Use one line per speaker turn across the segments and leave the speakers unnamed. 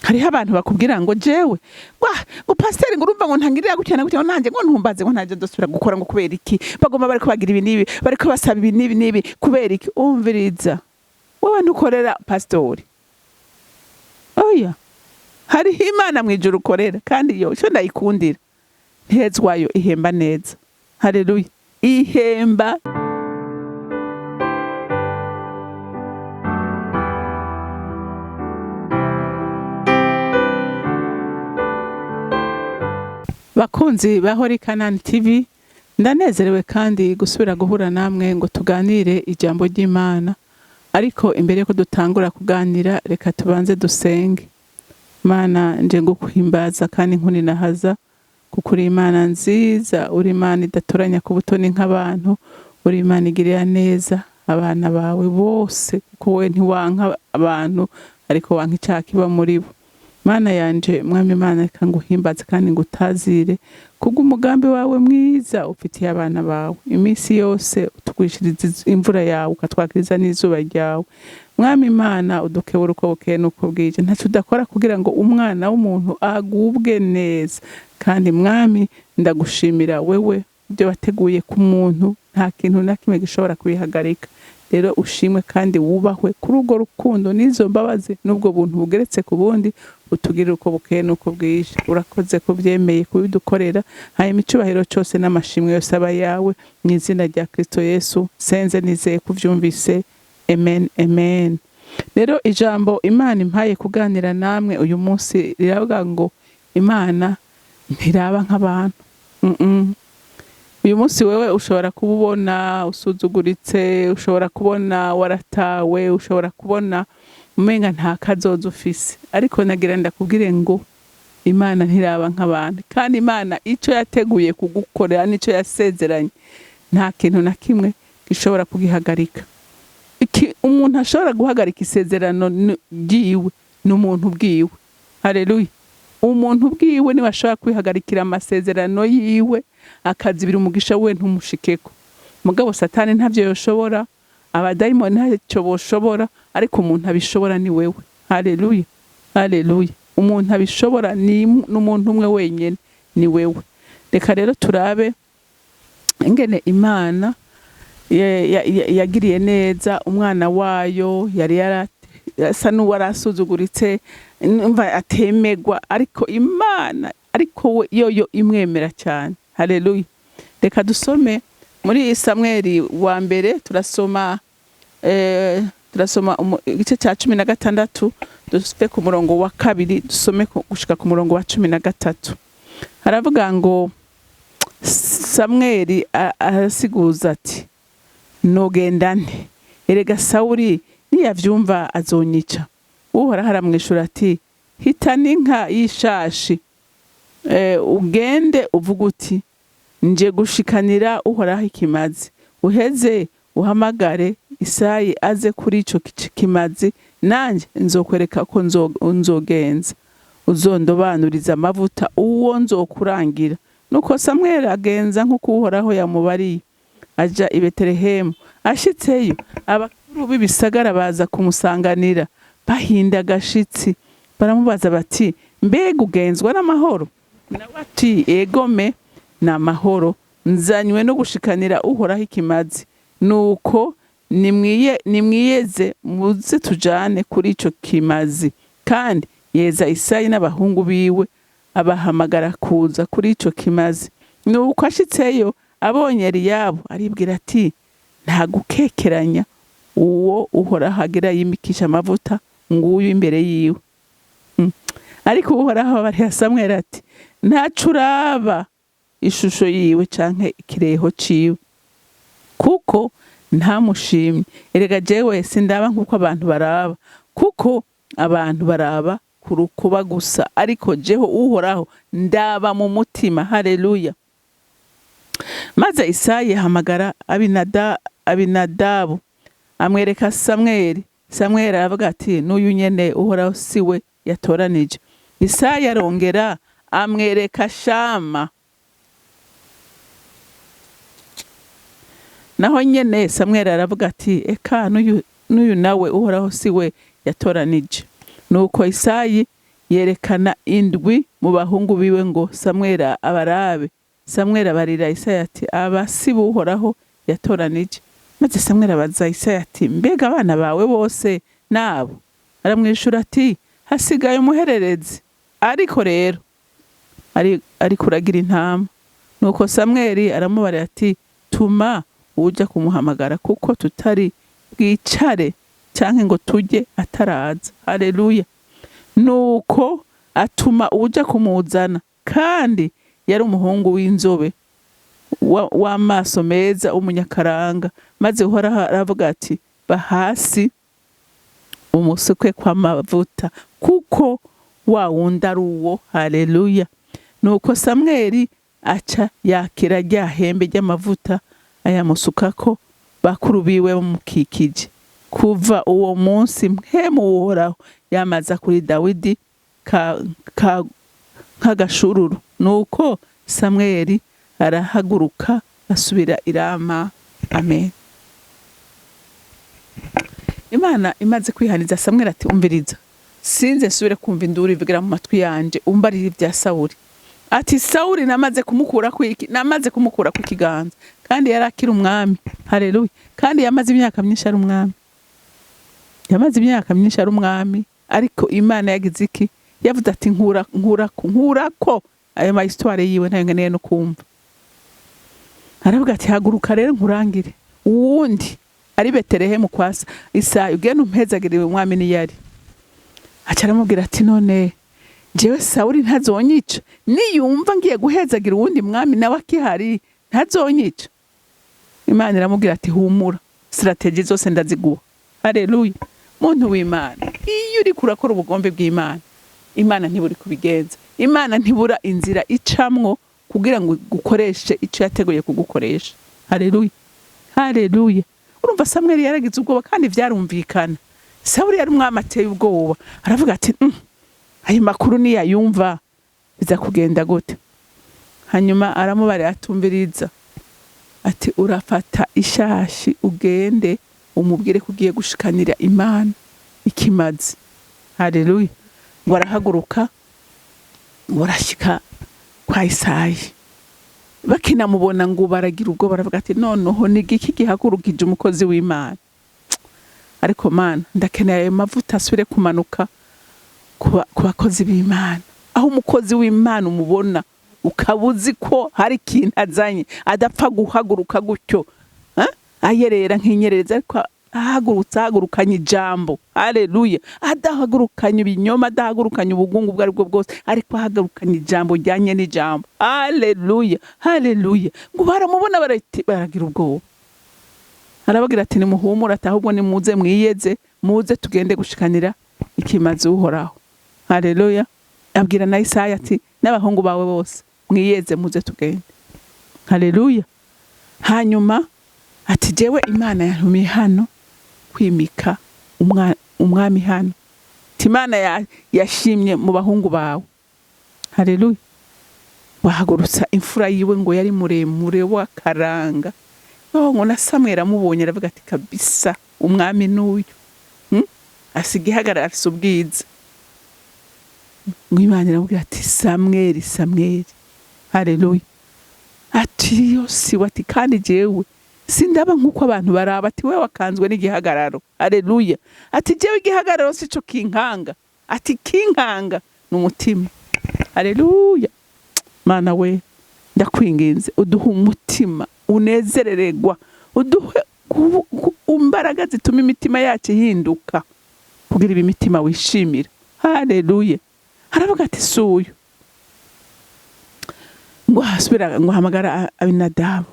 Hariho abantu bakubwira ngo jewe ngo pasiteri, ngo urumva, ngo ntangirira gutya na gutya, ngo nanjye ngo ntumbaze, ngo ntajye ndosubira gukora, ngo kubera iki bagomba bariko bagira ibi n'ibi, bariko basaba ibi n'ibi n'ibi, kubera iki? Umviriza, wowe ntukorera pasitori, oya, hariho Imana mu ijuru ukorera. Kandi yo icyo ndayikundira, ntihezwayo, ihemba neza. Haleluya, ihemba. Bakunzi ba Holy Canaan TV, ndanezerewe kandi gusubira guhura namwe ngo tuganire ijambo ry'Imana. Ariko imbere yuko dutangura kuganira, reka tubanze dusenge. Mana, nje nguhimbaza kandi nkuninahaza, kuko uri Imana nziza, uri Imana idatoranya ku butoni nk'abantu, uri Imana igirira neza abana bawe bose, kuko wowe ntiwanka abantu, ariko wanka icyaha kiba muri bo. Mana yanje, Mwami Imana, reka nguhimbaze kandi ngutazire kubw'umugambi wawe mwiza ufitiye abana bawe. Iminsi yose utugwishiriza imvura yawe, ukatwakiriza n'izuba ryawe. Mwami Imana, udukebura uko bukeye n'uko bwije. Ntacyo udakora kugira ngo umwana w'umuntu agubwe neza. Kandi Mwami, ndagushimira wewe, ibyo wateguye ku muntu nta kintu na kimwe gishobora kubihagarika. Rero ushimwe kandi wubahwe kuri urwo rukundo n'izo mbabazi n'ubwo buntu bugeretse ku bundi utugirira uko bukeye n'uko bwije. Urakoze kubyemeye kubidukorera. Hanyuma icyubahiro cyose n'amashimwe yose aba yawe, mu izina rya Kristo Yesu senze nizeye kubyumvise, amen, amen. Rero ijambo Imana impaye kuganira namwe uyu munsi riravuga ngo Imana ntiraba nk'abantu. Uyu munsi wewe ushobora kuba ubona usuzuguritse, ushobora kubona waratawe, ushobora kubona umenga nta kazoza ufise, ariko nagira ndakubwire ngo Imana ntiraba nk'abantu. Kandi Imana icyo yateguye kugukorera n'icyo yasezeranye, nta kintu na kimwe gishobora kugihagarika. Umuntu ashobora guhagarika isezerano ryiwe ni umuntu bwiwe. Haleluya. Umuntu bwiwe niwe ashobora kwihagarikira amasezerano yiwe, akazibira umugisha we ntumushikeko. Mugabo Satani ntavyo yoshobora, abadayimoni ntacyo boshobora, ariko umuntu abishobora ni wewe. Haleluya, haleluya. Umuntu abishobora ni n'umuntu umwe wenyene, ni wewe. Reka rero turabe ingene Imana yagiriye neza umwana wayo yari asa n'uwarasuzuguritse, numva atemegwa, ariko Imana, ariko we yoyo imwemera cyane. Haleluya. Reka dusome muri Samweli wa mbere, turasoma igice cya 16, dufite ku murongo wa 2, dusome gushika ku murongo wa 13. Haravuga ngo Samweli arasiguza ati: "Nogenda nte? Erega Sawuli niyavyumva azonyica." Uhoraho aramwishura ati: "Hitana inka y'ishashi, ugende uvuge uti: 'Nje gushikanira Uhoraho ikimazi.' Uheze uhamagare Isayi aze kuri ico kimazi, nanje nzokwereka ko nzogenza, uzondobanuriza amavuta uwo nzokurangira." Nuko Samweli agenza nk'uko Uhoraho yamubariye, aja i Betelehemu. Ashitseyo, abakuru b'ibisagara baza kumusanganira bahinda agashitsi, baramubaza bati: "Mbega ugenzwa n'amahoro?" Nawe ati: "Egome, ni amahoro, nzanywe no gushikanira Uhoraho ikimazi. Nuko nimwiyeze muze tujane kuri ico kimazi." Kandi yeza Isayi n'abahungu biwe, abahamagara kuza kuri ico kimazi. Nuko ashitseyo, abonye Eliyabu, aribwira ati: "Nta gukekeranya, uwo Uhoraho agira yimikisha amavuta nguyu imbere yiwe." Ariko Uhoraho abariha Samweli ati: "Ntaco uraba ishusho yiwe canke ikireho ciwe, kuko ntamushimye. Erega jewe sindaba nk'uko abantu baraba, kuko abantu baraba ku rukuba gusa, ariko jeho Uhoraho ndaba mu mutima." Haleluya. Maze Isayi ahamagara Abinadabu, amwereka Samweli. Samweli aravuga ati: "N'uyu nyene, Uhoraho si we yatoranije." Isayi arongera amwereka Shama, naho nyene Samweli aravuga ati: "Eka n'uyu nawe, Uhoraho si we yatoranije." Nuko Isayi Yerekana indwi mu bahungu biwe ngo Samweli abarabe. Samweli abarira Isayi ati: "Aba si bo Uhoraho yatoranije." Maze Samweli abaza Isayi ati: "Mbega abana bawe bose nabo?" Aramwishura ati: "Hasigaye umuhererezi, ariko rero ariko uragira intama." Nuko Samweli aramubarira ati: "Tuma uja kumuhamagara, kuko tutari bwicare canke ngo turye ataraza." Haleluya! Nuko atuma uja kumuzana, kandi yari umuhungu w'inzobe w'amaso meza, w'umunyakaranga. Maze Uhoraho aravuga ati: "Ba hasi umusuke kw'amavuta, kuko wa wundi ari uwo." Haleluya! Nuko Samweli aca yakira rya hembe ry'amavuta, ayamusukako bakuru biwe bamukikije. Kuva uwo munsi mpwemu w'Uhoraho yamaza kuri Dawidi nk'agashururu. Nuko Samweli arahaguruka, asubira i Rama. Amen. Imana imaze kwihaniza Samweli ati: "Umviriza, sinze nsubire kumva induru ivugira mu matwi yanje umbarira ibya Sawuli." Ati: "Sawuli namaze kumukura kwiki, namaze kumukura ku kiganza." Kandi yari akiri umwami. Haleluya! Kandi yamaze imyaka myinshi ari umwami, yamaze imyaka myinshi ari umwami. Ariko Imana yagize iki? Yavuze ati: "Nkura, nkura, nkura ko ayo ma histoires yiwe ntayo nkeneye no kumva." Aravuga ati: "Haguruka rero nkurangire uwundi ari Betelehemu kwa Isayi, ugende umpezagire umwami." Niyari aca aramubwira ati: "None jewe Sawuli ntazonyica niyumva ngiye guhezagira uwundi mwami nawe akihari? Ntazonyica?" Imana iramubwira ati: "Humura, stratégies zose ndaziguha." Haleluya! Muntu w'Imana, iyo uriko urakora ubugombe bw'Imana, Imana ntiburi kubigenza, Imana ntibura inzira icamwo kugira ngo gukoreshe icyo yateguye kugukoresha. Haleluya, haleluya! Urumva Samweli yaragize ubwoba, kandi vyarumvikana. Sawuli yari umwami ateye ubwoba. Aravuga ati: Ayo makuru niyayumva biza kugenda gute?" Hanyuma aramubarira, atumviriza, ati: "Urafata ishashi, ugende umubwire ko ugiye gushikanira Imana ikimazi." Haleluya! Ngo arahaguruka, ngo arashika kwa Isayi. Bakinamubona ngo baragira ubwo baravuga ati: "Noneho ni igiki gihagurukije umukozi w'Imana?" Ariko Mana, ndakeneye ayo mavuta asubire kumanuka ku bakozi b'Imana, aho umukozi w'Imana umubona ukaba uzi ko hari ikintu azanye, adapfa guhaguruka gutyo, eh? Ayerera nk'inyererezi, ariko ahagurutse ahagurukanye ijambo. Haleluya! Adahagurukanye ibinyoma, adahagurukanye ubugungu ubwo aribwo bwose, ariko ahagurukanye ijambo rijyanye n'ijambo. Haleluya, haleluya! Ngo baramubona baragira ubwoba. Arababwira ati: "Nimuhumure," ati: "ahubwo nimuze mwiyeze, muze tugende gushikanira ikimazi Uhoraho." Haleluya! Abwira na Isaya ati: "N'abahungu bawe bose mwiyeze, muze tugende." Haleluya! Hanyuma ati: "Jewe Imana yantumiye hano kwimika umwami hano." Ati: "Imana yashimye mu bahungu bawe." Haleluya! Bahagurutsa imfura yiwe, ngo yari muremure w'akaranga. Oh, ngo na Samweli amubonye aravuga ati: "Kabisa umwami n'uyu." Asiga ihagarara, afise ubwiza. Ngo Imana iramubwira ati: "Samweli, Samweli." Haleluya! Ati: "Yo siwe." Ati: "Kandi jewe sindaba nk'uko abantu baraba." Ati: "We wakanzwe n'igihagararo." Haleluya! Ati: "Jewe igihagararo sico kinkanga." Ati: "Kinkanga ni umutima." Haleluya! Mana we, ndakwinginze uduhe umutima unezerererwa, uduhe imbaraga zituma imitima yacu ihinduka kugira ibi imitima wishimira. Haleluya! Aravuga ati: "Si uyu." Ngo hasubira ngo ahamagara Abinadabu,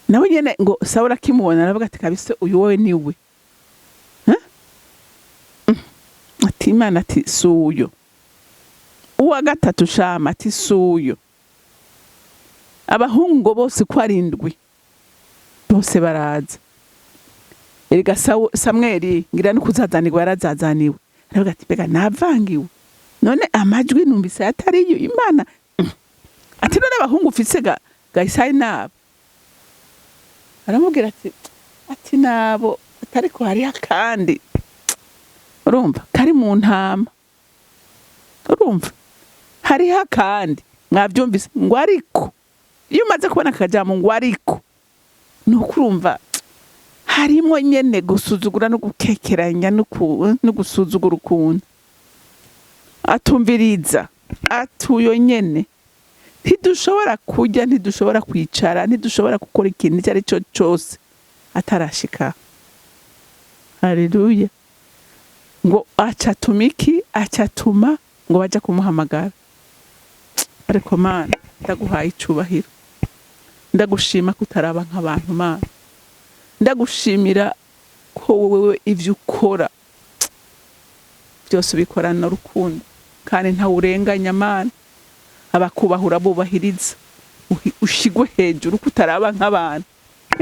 nawe nyene ngo Sawuli akimubona aravuga ati: "Kabisa uyu wowe ni we." Eh? Ati: "Imana," ati, "si uyu." Uwa gatatu Shama, ati: "Si uyu." Abahungu ngo bose uko ari indwi bose baraza. Erega Samweli ngira no kuzazanirwa yarazazaniwe. Aravuga ati: "Mbega navangiwe? None amajwi numvise atariyo Imana?" Ati: "None abahungu ufise ga Isayi nabo?" Aramubwira ati: "Nabo." Atariko hariho akandi, urumva kari mu ntama. Urumva hariho akandi, mwabyumvise ngo ariko iyo umaze kubona akajambo ngo ariko, ni uko urumva harimo nyene gusuzugura no gukekeranya no gusuzugura ukuntu atumviriza. Atuyo nyene, ntidushobora kurya, ntidushobora kwicara, ntidushobora gukora ikintu icyo ari cyo cyose atarashika. Haleluya! Ngo acatuma iki? Acatuma ngo baja kumuhamagara. Ariko Mana, ndaguhaye icubahiro, ndagushima ko utaraba nk'abantu. Mana, ndagushimira ko wowe ivyo ukora byose ubikorana urukundo kandi ntawurenganya. Mana, abakubaha urabubahiriza. Ushigwe hejuru ko utaraba nk'abantu,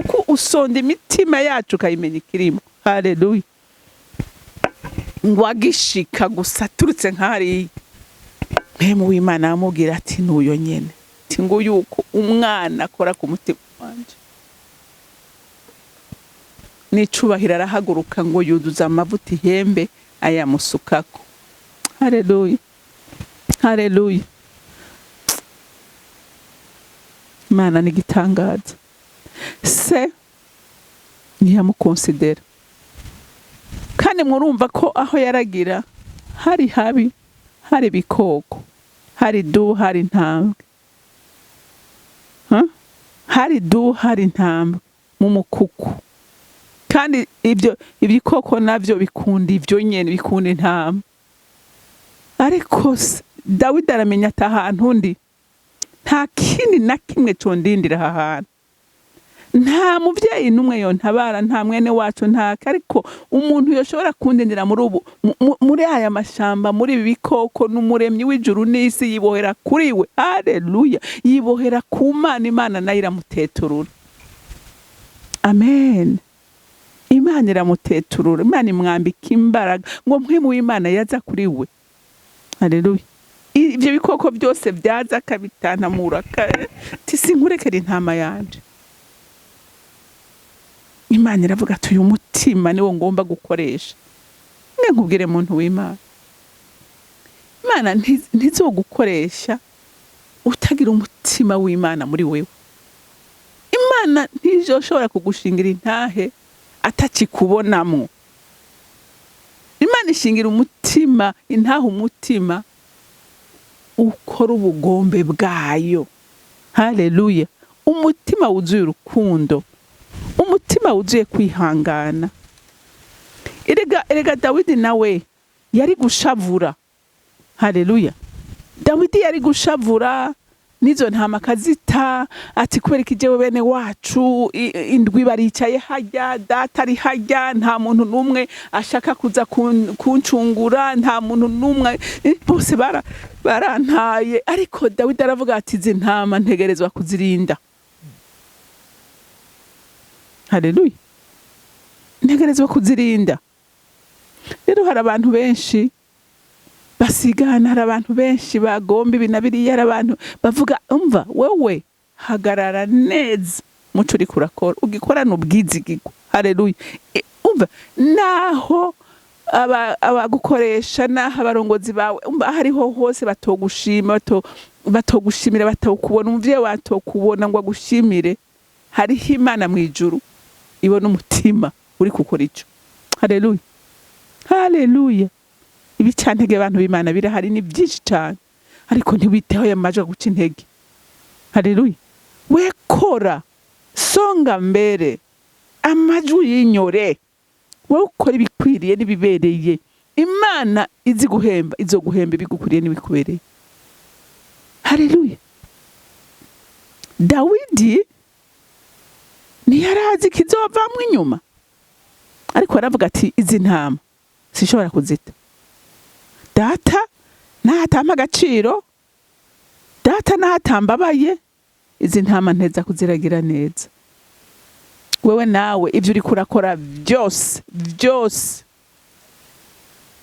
kuko usonda imitima yacu ukayimenya ikirimo. Haleluya! Ngo agishika gusa aturutse nk'hariya, Mpwemu w'Imana amubwira ati: "N'uyo nyene." Ati ngo yuko umwana akora ku mutima wanje n'icubahiro. Arahaguruka ngo yuzuza amavuta ihembe, ayamusukako. Haleluya, haleluya! Imana ni igitangaza. Se ntiyamukonsidera, kandi murumva ko aho yaragira hari habi, hari ibikoko, hari dubu, hari intambwe. Huh? Hari dubu, hari intambwe mu mukuku, kandi ibyo ibikoko navyo bikunda ivyo nyene, bikunda intama. Ariko Dawidi aramenya ati: "Ahantu ndi nta kindi na kimwe condindira aha hantu, nta muvyeyi n'umwe yontabara, nta mwene wacu, ntaka. Ariko umuntu yoshobora kundindira muri ubu muri aya mashamba, muri ibi bikoko, n'Umuremyi w'ijuru n'isi." Yibohera kuri we. Haleluya! Yibohera ku Mana, Imana nayo iramuteturura. Amen! Imana iramuteturura, Imana imwambika imbaraga. Ngo Mpwemu w'Imana yaza kuri we. Haleluya! Ibyo bikoko byose byaza akabitantamura, ati: "Sinkurekera intama yanje." Imana iravuga ati: "Uyu mutima niwo ngomba gukoresha." Mwe nkubwire, muntu w'Imana, Imana ntizogukoresha utagira umutima w'Imana muri wewe. Imana ntizoshobora kugushingira intahe atakikubonamwo. Imana ishingira umutima intahe umutima ukora ubugombe bwayo. Haleluya! Umutima wuzuye urukundo, umutima wuzuye kwihangana. Erega Dawidi nawe yari gushavura. Haleluya! Dawidi yari gushavura n'izo ntama akazita, ati: "Kubera iki jewe bene wacu indwi baricaye harya, data ari harya, nta muntu n'umwe ashaka kuza kuncungura, nta muntu n'umwe, bose barantaye." Ariko Dawidi aravuga ati: "Izi ntama ntegerezwa kuzirinda. Haleluya, ntegerezwa kuzirinda." Rero hari abantu benshi basigana, hari abantu benshi bagomba ibi na biriya, hari abantu bavuga. Umva, wewe hagarara neza muco uriko urakora, ugikorana ubwizigirwa. Haleluya! Umva, naho abagukoresha, naho abarongozi bawe, umva, aho ariho hose batogushima, batogushimira, batokubona, umuvyeyi watokubona ngo agushimire, hariho Imana mu ijuru ibona umutima uri gukora ico. Haleluya, haleluya! Ibicantege, abantu b'Imana, birahari, ni byinshi cyane, ariko ntiwiteho ayo majwi aguca intege. Haleluya! We kora, songa mbere, amajwi yinyore. Wowe ukora ibikwiriye n'ibibereye. Imana izi guhemba, izo guhemba ibigukwiriye n'ibikubereye. Haleluya! Dawidi ntiyarazi ikizovamwo inyuma, ariko aravuga ati: "Izi ntama sinshobora kuzita. Data nahatampa agaciro, data nahatambabaye, izi ntama nteza kuziragira neza." Wewe nawe ibyo uriko urakora byose byose,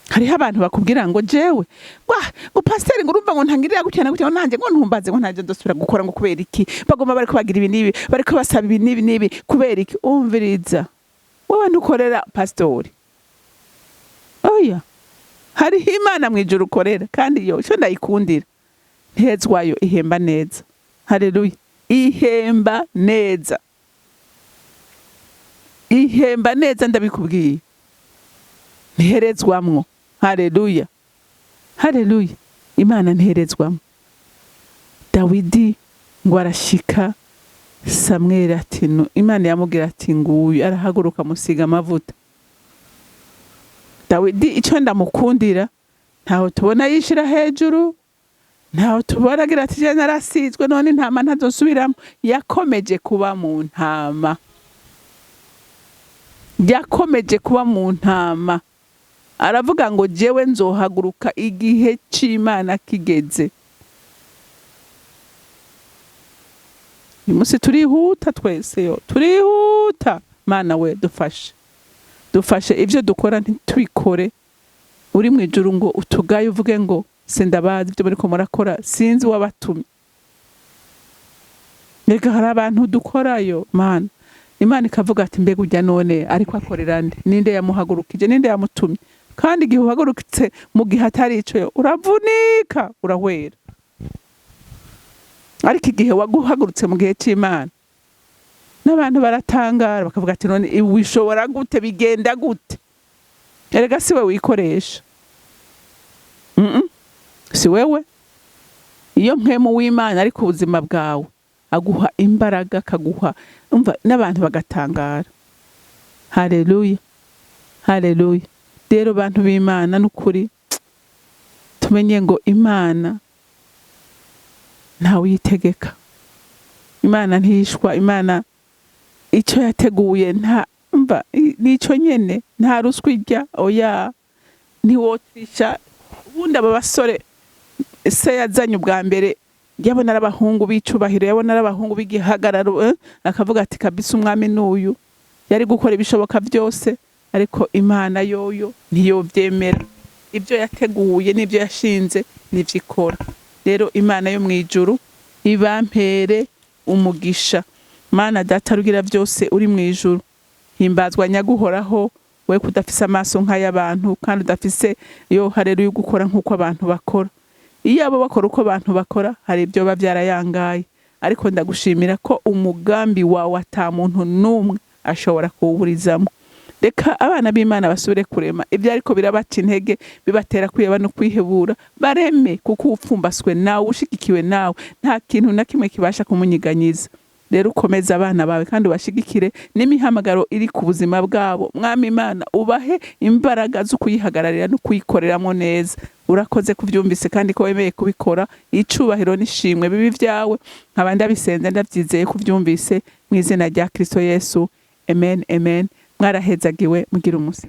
hariho abantu bakubwira ngo: "Jewe ngo pasiteri, ngo urumva ngo ntangirira gutya na gutya, ngo nanjye ngo ntumbaze, ngo ntanjye ndosubira gukora, ngo kubera iki bagomba bariko bagira ibi n'ibi, bariko basaba ibi n'ibi n'ibi, kubera iki?" Umviriza, wewe ntukorera pasitori, oya. Hariho Imana mu ijuru ukorera, kandi yo icyo ndayikundira, ntihezwayo, ihemba neza. Haleluya! Ihemba neza, ihemba neza, ndabikubwiye, ntiherezwamwo. Haleluya, haleluya! Imana ntiherezwamwo. Dawidi ngo arashika, Samweli ati Imana yamubwira ati: "Nguyu." Arahaguruka, amusiga amavuta. Dawidi, icyo ndamukundira, ntaho tubona yishira hejuru, ntaho tubona agira ati: "Je narasizwe, none intama ntazosubiramo." Yakomeje kuba mu ntama, yakomeje kuba mu ntama. Aravuga ngo: "Jewe nzohaguruka igihe c'Imana kigeze." Uyu munsi turihuta twese, yo turihuta. Mana we, dufashe, dufashe ibyo dukora ntitubikore uri mu ijuru ngo utugaye, uvuge ngo: "Sindabazi ibyo muriko murakora, sinzi uwabatumye." Reka, hari abantu dukorayo, Mana, Imana ikavuga ati: "Mbega ujya none ariko akorera nde? Ninde yamuhagurukije? Ninde yamutumye?" Kandi igihe uhagurutse mu gihe atari ico, yo uravunika, urahwera. Ariko igihe waguhagurutse mu gihe c'Imana, n'abantu baratangara, bakavuga ati: "None ibi wishobora gute? Bigenda gute?" Erega si we wikoresha. Si wewe. Iyo mpwemu w'Imana ari ku buzima bwawe, aguha imbaraga, akaguha, umva, n'abantu bagatangara. Haleluya, haleluya! Rero bantu b'Imana, n'ukuri tumenye ngo Imana ntawe uyitegeka, Imana ntishwa. Imana icyo yateguye, nta mva nico nyene, nta ruswa irya, oya, ntiwotrisha. Ubundi aba basore se yazanye ubwa mbere, yabona ari abahungu b'icubahiro, yabona ari abahungu b'igihagararo, akavuga ati: "Kabisa umwami n'uyu." Yari gukora ibishoboka byose, ariko Imana yoyo ntiyovyemera. Ibyo yateguye n'ibyo yashinze nivyo ikora. Rero Imana yo mw'ijuru ibampere umugisha. Mana Data rugira byose uri mw'ijuru, himbazwa nyaguhoraho, we kudafise amaso nk'ay'abantu, kandi udafise yo hareruya gukora nk'uko abantu bakora. Iyo abo bakora uko abantu bakora, hari ibyo biba byarayangaye. Ariko ndagushimira ko umugambi wawe ata muntu n'umwe ashobora kuwuburizamo. Reka abana b'Imana basubire kurema ibyo ariko birabaca intege, bibatera kwiheba no kwihebura. Bareme, kuko upfumbaswe nawe, ushigikiwe nawe, nta kintu na kimwe kibasha kumunyiganyiza. Rero ukomeze abana bawe kandi ubashigikire n'imihamagaro iri ku buzima bwabo. Mwami Imana, ubahe imbaraga zo kuyihagararira no kuyikoreramo neza. Urakoze kubyumvise kandi ko wemeye kubikora. Icubahiro n'ishimwe bibi byawe. Nkaba ndabisenze ndabyizeye kubyumvise, mu izina rya Kristo Yesu, amen, amen. Mwarahezagiwe, mugira umunsi.